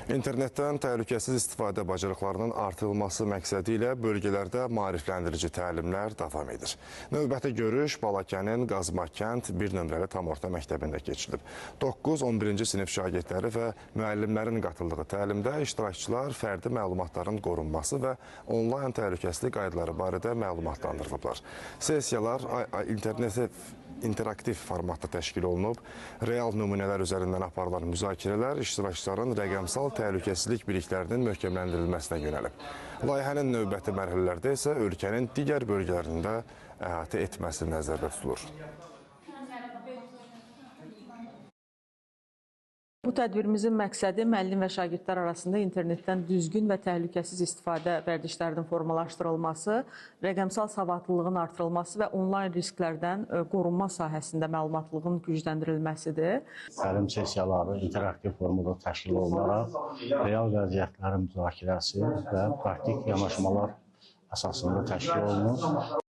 İnternetdən təhlükəsiz istifadə bacarıqlarının artırılması məqsədi ilə bölgələrdə maarifləndirici təlimlər davam edir. Növbəti görüş Balakənin Qazmakənd 1 nömrəli tam orta məktəbində keçirilib. 9-11-ci sinif şagirdləri və müəllimlərin qatıldığı təlimdə iştirakçılar fərdi məlumatların qorunması və onlayn təhlükəsizlik qaydaları barədə məlumatlandırılıblar. Sessiyalar internetə interaktiv formatda təşkil olunub. Real nümunələr üzərindən aparılan müzakirələr iştirakçıların rəqəmsal təhlükəsizlik biliklərinin möhkəmləndirilməsinə yönəlib. Layihənin növbəti mərhələlərdə isə ölkənin digər bölgələrində əhatə etməsi nəzərdə tutulur. Bu tədbirimizin məqsədi müəllim və şagirdlər arasında internetdən düzgün və təhlükəsiz istifadə vərdişlərinin formalaşdırılması, rəqəmsal savadlılığın artırılması və onlayn risklərdən qorunma sahəsində məlumatlılığın gücləndirilməsidir. Təlim sessiyaları interaktiv formada təşkil olunaraq real vəziyyətlərin müzakirəsi və praktik yanaşmalar əsasında təşkil olunur.